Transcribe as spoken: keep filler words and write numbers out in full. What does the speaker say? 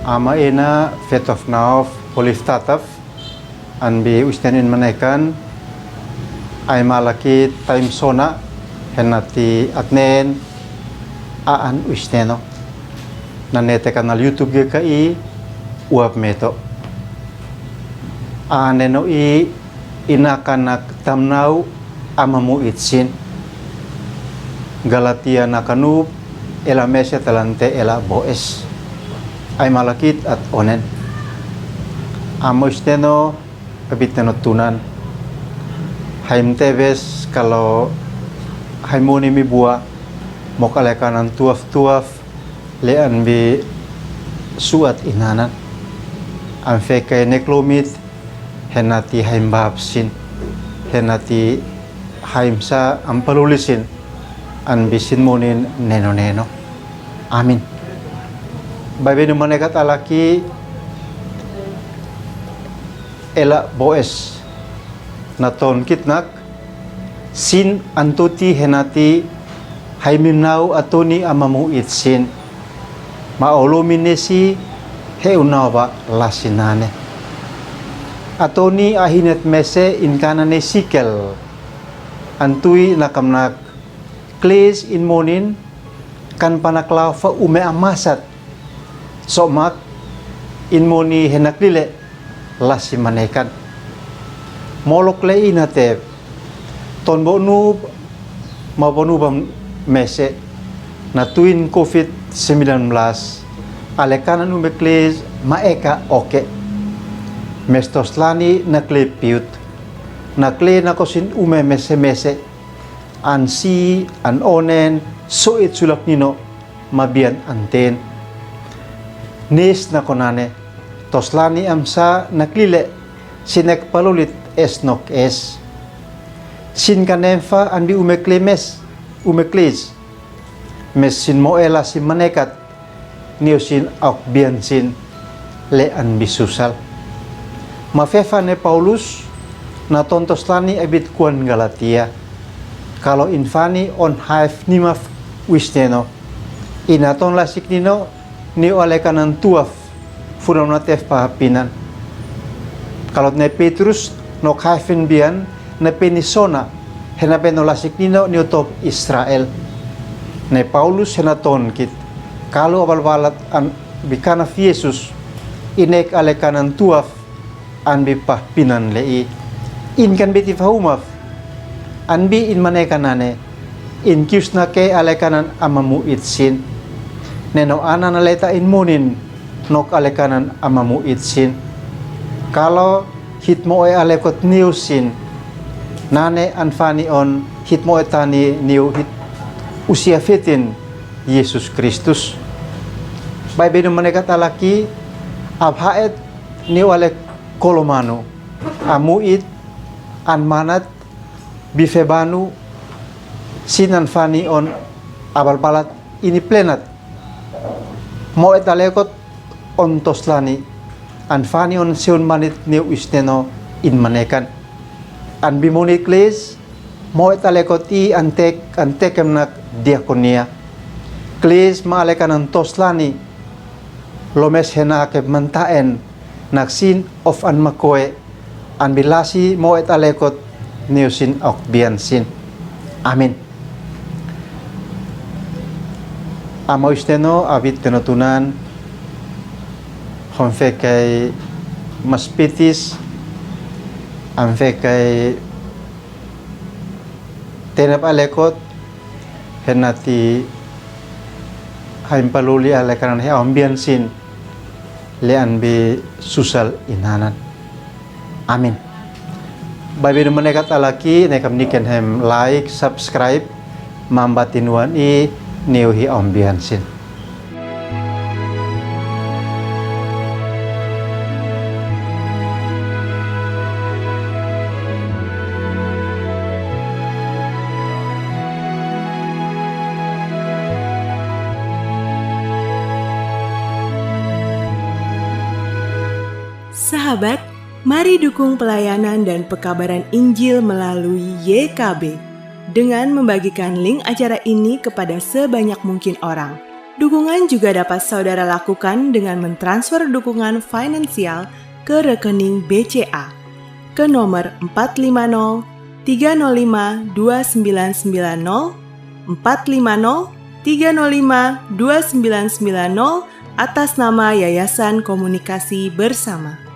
Ama ina fetof naof polif tataf, an bi usten in manekan, ai malakit taim sona, henati atnen, a an usten no. Nane te kanal YouTube ge ka i, uap meto. A neno i, ina kanak tamnau, a mamu itsin. Galatia na kanup, ela mese talante ela boes. Ai malakit at onen. Amos teno, pabit teno tunan. Haim tebes kalo haimuni mi bua, mok ale kanan tuaf-tuaf, le an bi suat inanan. An feke neklomit, henati haim bab sin, henati haim sa ampalulisin, an bi sin munin neno-neno. Amin. Baibenu manekat alaki ela boes na ton kitnak, sin antuti henati haimim nau atoni amamu itsin. Ma olomi nesi he unau ba lasinane. Atoni ahinet mese in kanane sikel. Antui nakamnak klis in monin kan panaklau fa ume amasat. Somak in moni henak lile lasi manekan. Molok le inate ton bonu ma bonu bam mese na tuin covid sembilan belas ale kanan ume klis ma eka oke. Mestos lani na kle piut na kle na kosin ume mese-mese. An si an onen so it sulak nino ma bian anten. Nes na konane tos lani amsa na klile sinek palulit es nok es. Sin kanemfa an bi ume kle mes ume klis. Mes sin mo ela sin manekat neu sin auk bian sin le an bi susal. Ma fefa ne Paulus na tontos lani abit kuan Galatia. Kalo infani on haef nimaf wis neno. Ina ton lasik nino neu ale kanan tuaf funa una tef pahapinan. Kalot ne Petrus nok haef in bian na peni sona hena peno lasik nino neu top Israel. Ne Paulus hena ton kit. Kalo abal balat an bi kanaf Yesus inek ale kanan tuaf an bi pahpinan le i. In kan biti fahumaf an bi in mane kanane in kius nake ale kanan amamu itsin. Neno ana na leta in munin nok ale kanan amamu itsin. Kalo hit mo e ale kot niu sin nane an fani on hit mo e tani niu hit usia fitin Yesus Kristus. Baibenu manekat alaki abhaet niu ale kolomanu amu it an manat bife banu sin an fani on abal balat ini plenat. Mo et ale kot on tos lani an fani on seun manit niu isteno in manekan. An bi moni klis mo et ale kot i an tek an tekem nak diakonia. Klis ma ale kanan tos lani lomes hena ke mantaen nak sin of an makoe an bi lasi mo et ale kot niu sin auk bian sin. Amin. Ama uis teno abit teno tunan hon fekai maspitis an fekai tenap ale kot henati haim paluli ale kanan he aum bian sin le an bi susal inanan. Amin. Baibenu manekat alaki ne kam niken hem like subscribe mamba tinuan i niu hi aum bian sin. Sahabat, mari dukung pelayanan dan pekabaran Injil melalui Y K B dengan membagikan link acara ini kepada sebanyak mungkin orang. Dukungan juga dapat saudara lakukan dengan mentransfer dukungan finansial ke rekening B C A ke nomor empat lima nol tiga nol lima dua sembilan sembilan nol, empat lima nol tiga nol lima dua sembilan sembilan nol, atas nama Yayasan Komunikasi Bersama.